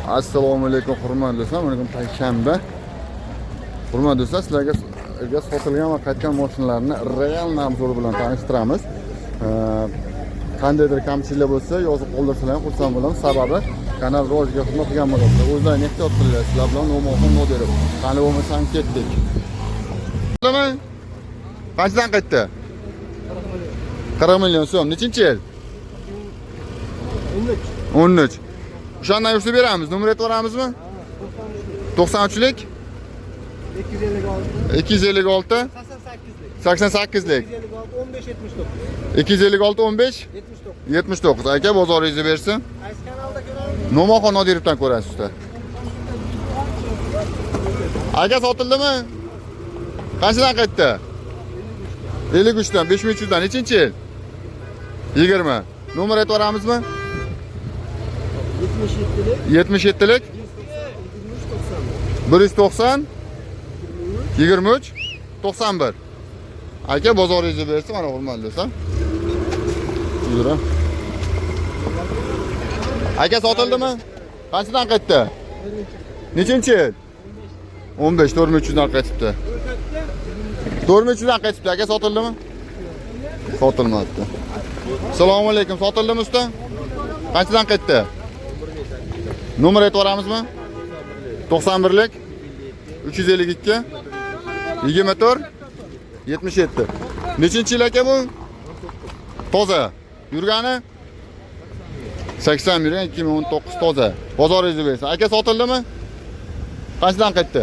Assalomu alaykum, hurmatli do'stlar. Bugun payshanba. Hurmatli do'stlar, sizlarga sotilgan va qaytgan mashinalarni real narx bilan tanishtiramiz. Qandaydir kamchiliklar bo'lsa, yozib qoldirsalar ham xursand bo'lamiz. Sababi kanal rivojiga xizmat qilgan bo'ladi. O'zlaring ehtiyot qilinglar. Sizlar bilan No'monxon Nodirov. Qani bo'lmasam ketdik. Nima? Qanchadan qaytdi? 40 million so'm. Nechinchi yil? 13. O'shandan yursa beramiz. Nomer aytib yuboramizmi? 93lik 256 256 88lik 88lik 256 15 79 256 15 79. 79. Aka, bozoringizni bersin. Qaysi kanalda ko'ramiz? No'monxon Nodirovdan ko'rasiz, usta. Aka, sotildimi? Qanchadan qaytdi? 53 dan 5300 dan. Nechinchi yil? 20. Nomer aytib yuboramizmi? 77lik 77lik 190 190 23 91. Aka, bozoringizni bersin, mana, hurmatli do'stlar. Yura. Aka, sotildimi? Qanchadan qaytdi? Nechinchi yil? 15 4300 dan qaytibdi. 4300 dan qaytibdi. Aka, sotildimi? Sotilmabdi. Assalomu alaykum. Sotildimi, usta? Qanchadan qaytdi? Nomer aytib yuboramizmi? 91lik 352 24 77. Nechinchi yil, aka, bu? Toza. Yurgani? 80 yurgan, 2019, toza. Bozoringizni bersin. Aka, sotildimi? Qanchadan qaytdi?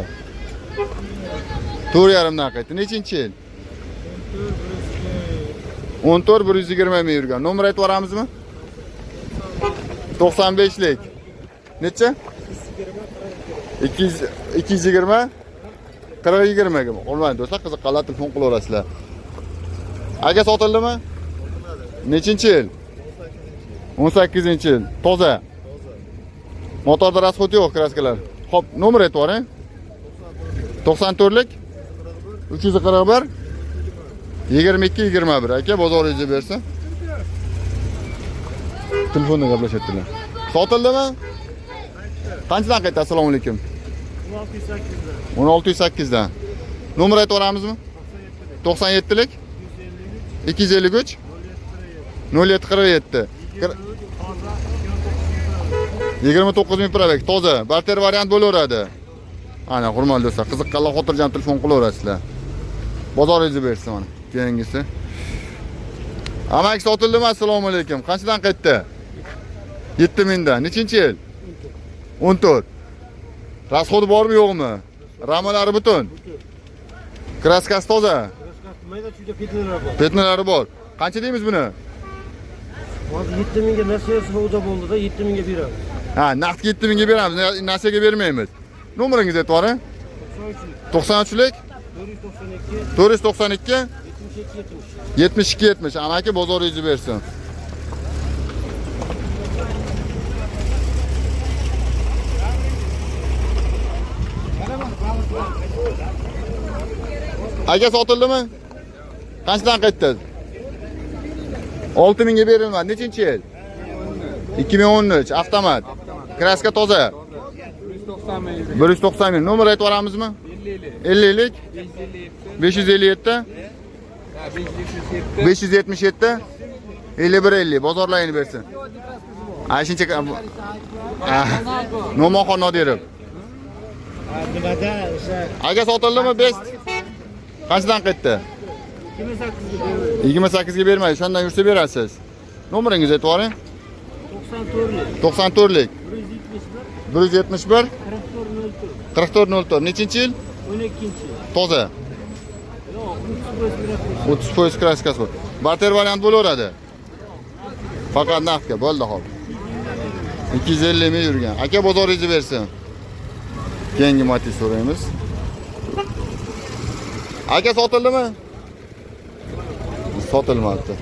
4,5 dan qaytdi. Nechinchi yil? 14 120 ming yurgan. Nomer aytib yuboramizmi? 95lik. Necha? 200 220 40 20 ga. Hurmatli do'stlar, qiziqqanlar telefon qilaverasizlar. Aka, sotildimi? Nechinchi yil? 18-yil. Toza. Motorda расход yo'q, kraskalar. Xo'p, nomer aytib yuboring. 94lik 341 22 21. Aka, bozoringizni bersin. Telefonda gaplashyaptilar. Sotildimi? Qanchadan qaytdi? Assalomu alaykum. 1608 1608 dan. Nomer aytib yuboramizmi? 97lik 253 0747 29 ming пробег, toza. Barter variant bo'laveradi. Ana, hurmatli do'stlar, qiziqqanlar xotirjam telefon qilaverasizlar. Bozoringizni bersin, mana. Keyingisi. Amaki, sotildimi? Assalomu alaykum. Qanchadan qaytdi? 7000 dan. Nechinchi yil? 14. Расход i bormi, yo'qmi? Ramalari butun. Kraskasi toza. Mayda chuyda пятна lar bor. Пятна lari bor. Qancha deymiz buni? Hozir 7000 ga nasiya savdo bo'ldi-da, 7000 ga beramiz. Ha, naqd 7000 ga beramiz, nasiyaga bermaymiz. Nomeringizni aytib yuboring. 93 93lik 492 492 77 70. 72 70. Amaki, bozoringizni bersin. Aka, sotildimi? Qanchadan qaytdi? 6000 ga berilmadi. Nechinchi yil? 2013, avtomat. Kraska toza. 190 ming. 190 ming. Nomer aytib yuboramizmi? 50 50lik 557 557 577 577 51 50. Bozorlaringni bersin. Ana shuncha. No'monxon Nodirov. Nimada o'sha Aka, sotildimi Best? Qanchadan qaytdi? 28 ga beramiz. 28 ga bermaydi. Shundan yursa berasiz. Nomeringizni aytib yuboring. 94 94lik 171 171 44 04 44 04. Nechinchi yil? 12. Toza. Yo'q, 30% 30% kraskasi bor. Barter variant bo'laveradi. Faqat naqdga bo'ldi, hop. 250 ming yurgan. Aka, bozoringizni bersin. Keyingi Matiz so'raymiz. Aka, sotildimi? Sotilmabdi.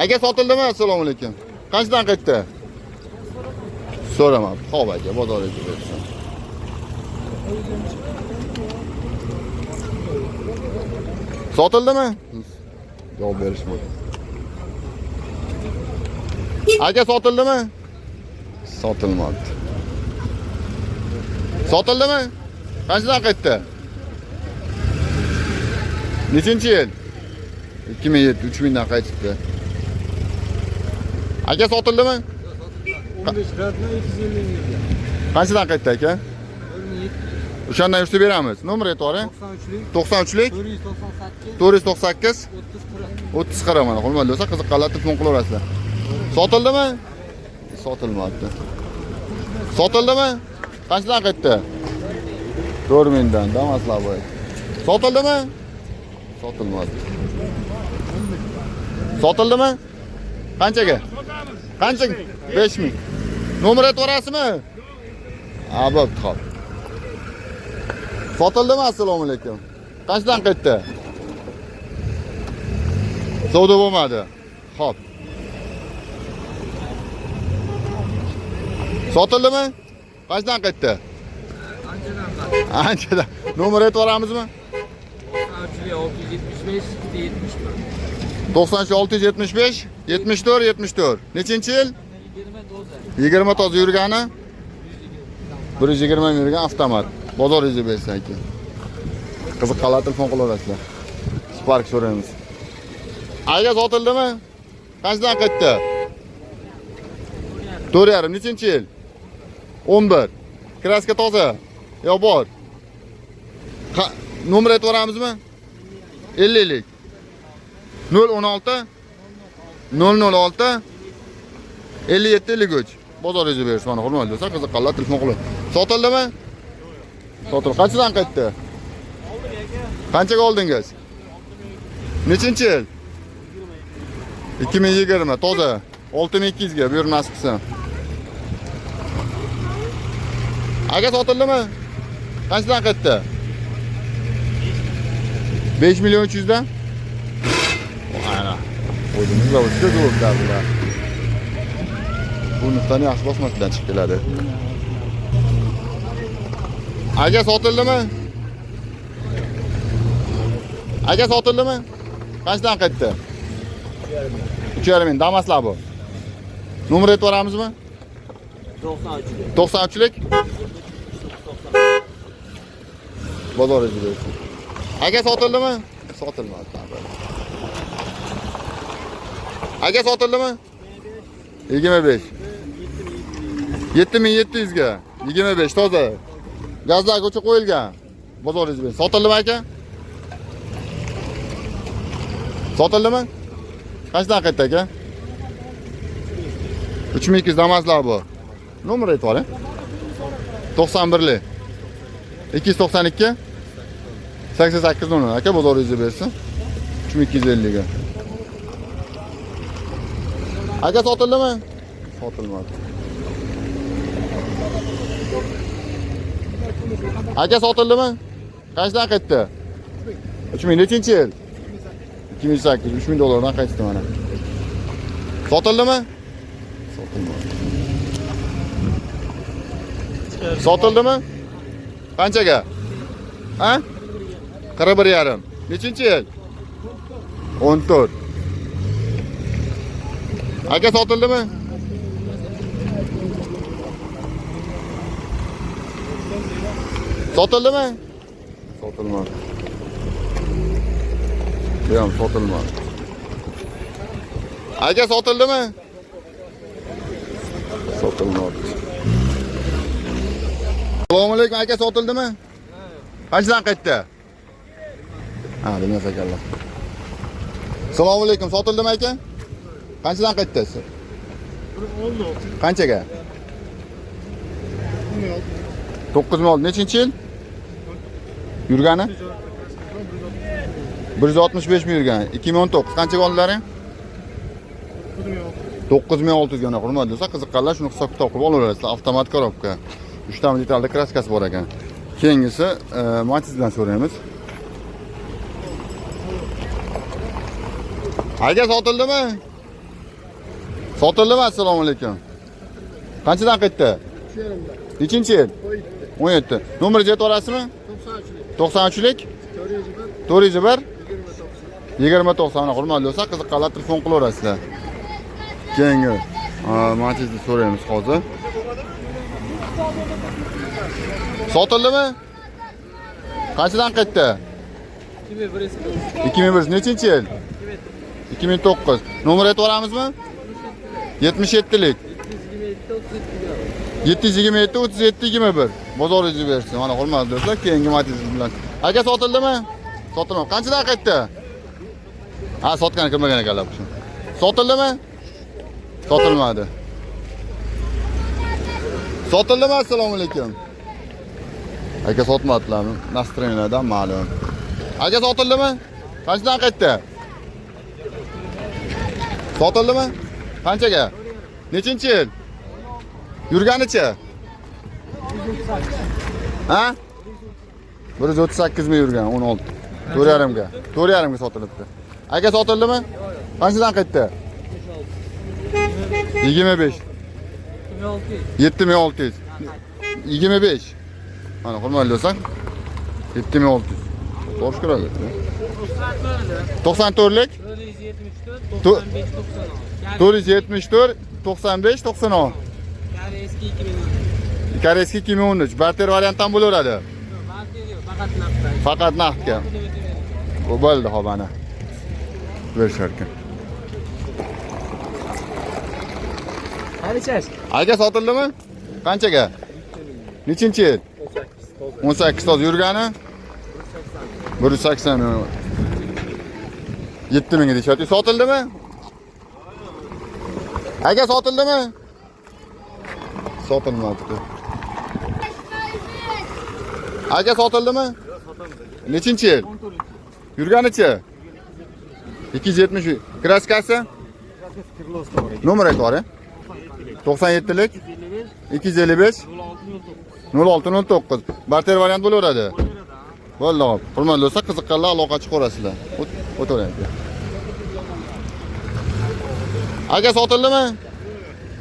Aka, sotildimi? Assalomu alaykum. Qanchadan qaytdi? So'ramabdi. Xo'p, aka, bozoringizni bersin. Sotildimi? Javob berishmadi. Aka, sotildimi? Sotilmabdi. Sotildimi? Qanchadan qaytdi? Nechinchi yil? 2007, 3000 dan qaytibdi. Aka sotildimi? 15 radna 250 mingga. Qanchadan qaytdi aka? 4700. O'shandan yursa beramiz. Nomer aytib 93lik 93lik 498 498 30 40. 30 40 mana hurmatli do'stlar, qiziqqanlar telefon qilaverasizlar. Sotildimi? Sotilmabdi. Sotildimi? Qanchadan qaytdi? 4000 dan, Damaslar bo'y. Sotildimi? Sotilmadi. Sotildimi? Qanchaga? Qanchaga? 5000. Nomer aytib yuborasizmi? Ha, bo'pti, xo'p. Sotildimi? Assalomu alaykum. Qanchadan qaytdi? Savdo bo'lmadi. Xo'p. Sotildimi? Qanchadan qaytdi? Anchadan. Nomer aytib yuboramizmi? 93lik 675 74. 93 675 74 74. Nechinchi yil? 20 toza. 20 toza yurgani? 120 ming yurgan avtomat. Bozor yuzi bersa aka. Qiziqqanlar telefon qilaverasizlar. Spark so'raymiz. Aka sotildimi? Qanchadan qaytdi? 4,5. Nechinchi yil? 11. Kraska toza. Yo bor. Nomer aytib yuboramizmi? 50lik. 016 006 57 53. Bozor yuzi bersin mana hurmatli do'stlar, qiziqqanlar telefon qilib. Sotildimi? Sotildi. Qanchadan qaytdi? Qanchaga oldingiz? Nechinchi yil? 2020 toza. 6200 ga buyur nasib qilsin. Aka sotildimi? Qanchadan qaytdi? 5 million 300 dan? Ana. O'zimiz zavodga zo'rlar. Bu nuqtani yaxshi bosmasdan chiqib keladi. Aka sotildimi? Aka sotildimi? Qanchadan qaytdi? 3,5 ming. Damaslar bu. Nomer aytib yuboramizmi? 93lik. 93lik? Bozor yuzi bersin. Aka sotildimi? Sotilmadi. Aka sotildimi? 25. 7700 ga. 25 toza. Gazlar ko'cha qo'yilgan. Bozor yuzi bersin. Sotildimi aka? Sotildimi? Qanchadan qaytdi aka? 3200 Damaslar bu. Nomer aytib yuboring. 91lik. 292 88 00 aka bozor yuzi bersin. 3250 ga. Aka sotildimi? Sotilmadi. Aka sotildimi? Qanchadan qaytdi? 3000. Nechinchi yil? 2008. 3000 dollardan qaytdi mana. Sotildimi? Sotilmadi. Sotildimi? Qanchaga? Ha? 41,5. Nechinchi yil? 14. Aka sotildimi? Sotildimi? Sotilmadi. Bu ham sotilmadi. Aka sotildimi? Sotilmadi. Assalomu alaykum aka, sotildimi? Qanchadan qaytdi? Ha, bilmas ekanlar. Assalomu alaykum, sotildimi aka? Qanchadan qaytdi? Qanchaga? 9,6. Nechinchi yil? Yurgani? 165 ming yurgan. 2019. Qanchaga oldilaring? 9600 ga. Hurmatli do'stlar, qiziqqanlar shuni hisob kitob qilib olaverasizlar. Avtomat korobka. 3 ta detalda kraskasi bor ekan. Keyingisi Matiz bilan so'raymiz. Aka sotildimi? Sotildimi? Assalomu alaykum. Qanchadan qaytdi? Nechinchi yil? 17. Nomer aytib yuborasizmi? 93lik 401 2090. Hurmatli do'stlar, qiziqqanlar telefon qilaverasizlar. Keyingi Matizni so'raymiz hozir. Sotildimi? Qanchadan qaytdi? 2100. Nechinchi yil? 2009. Nomer aytib yuboramizmi? 77lik. 727 37 21. Bozoringizni bersin. Mana hurmatli do'stlar, keyingi Matiz bilan. Aka sotildimi? Sotilmadi. Qanchadan qaytdi? Ha, sotgan kirmagan ekanlar bu. Sotildimi? Sotilmadi. Sotildimi? Assalomu alaykum. Aka sotmadilar. Настроение dan ma'lum. Aka sotildimi? Qanchadan qaytdi? Sotildimi? Qanchaga? Nechinchi yil? Yurganicha? Ha? 138 ming yurgan, 16. 4,5 ga. 4,5 ga sotilibdi. Aka sotildimi? Qanchadan qaytdi? 25. 7600. 25. Mana hurmatli do'stlar. 7600. To'g'ri kiradi. 94lik 474 95 96. 474 95 96. Eski 2013. Koreyskiy 2013. Barter variantdan bo'laveradi. Barter yo'q, faqat naqd. Faqat naqdga. Bu bo'ldi, hop ana. Berishar ekan. Qanchash? Aka sotildimi? Qanchaga? Nechinchi yil? 18 toza yurgani? 180 ming. 7 mingga deyishyapti. Sotildimi? Aka sotildimi? Sotilmabdi. Aka sotildimi? Nechinchi yil? Yurganichi? 270. Kraskasi? Nomer aytib yuboring. 97lik 255 0609. Barter variant bo'laveradi. Bo'ldi, hop. Hurmatli do'stlar, qiziqqanlar aloqa chiqarasizlar. O'tavering. Aka sotildimi?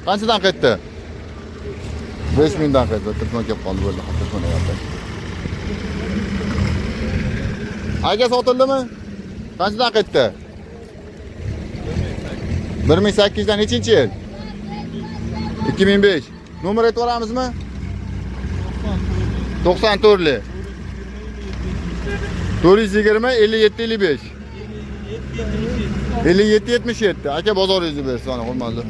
Qanchadan qaytdi? 5000 dan qaytdi. Telefon kelib qoldi, bo'ldi. Telefon gapir. Aka sotildimi? Qanchadan qaytdi? 1800 dan nechinchi yil? 2005. Nomer aytib yuboramizmi? 94lik. 420 57 55. 57 77. Aka bozoringizni bersin, ana hurmatli.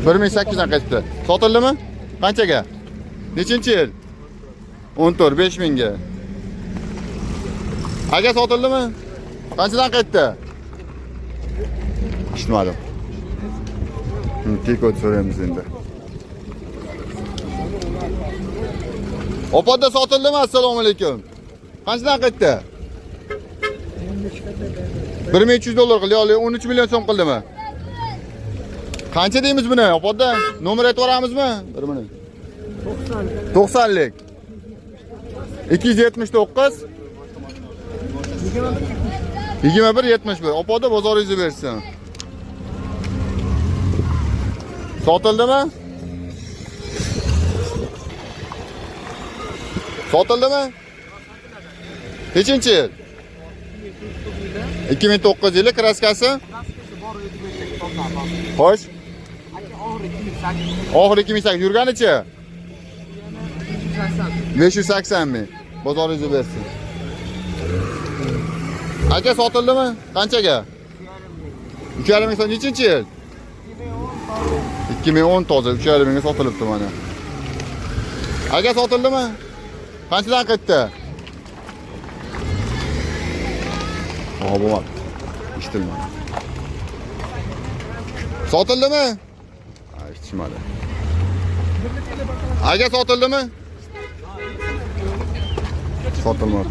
1800 dan qaytdi. Sotildimi? Qanchaga? Nechinchi yil? 14 5000 ga. Aka sotildimi? Qanchadan qaytdi? Eshitmadim. Kekot so'raymiz endi. Opoda sotildimi? Assalomu alaykum. Qanchadan qaytdi? 1300 dollar qildi, yo'q, 13 million so'm qildimi? Qancha deymiz buni? Opoda nomer aytib yuboramizmi? Bir minut. 90 lik. 279 21 71. Opoda bozoringizni bersin. Sotildimi? Sotildimi? Nechinchi yil? 2009 yili kraskasi? Xo'sh. Oxiri 2008 yurganicha? 580 ming. Bozoringizni bersin. Aka sotildimi? Qanchaga? 3,5 ming so'm. Nechinchi yil? 2010 toza 3,5 mingga sotilibdi mana. Aka sotildimi? Qanchadan qaytdi? Oho, bo'lmadi. Eshitilmadi. Sotildimi? Ha, eshitishmadi. Aka sotildimi? Sotilmadi.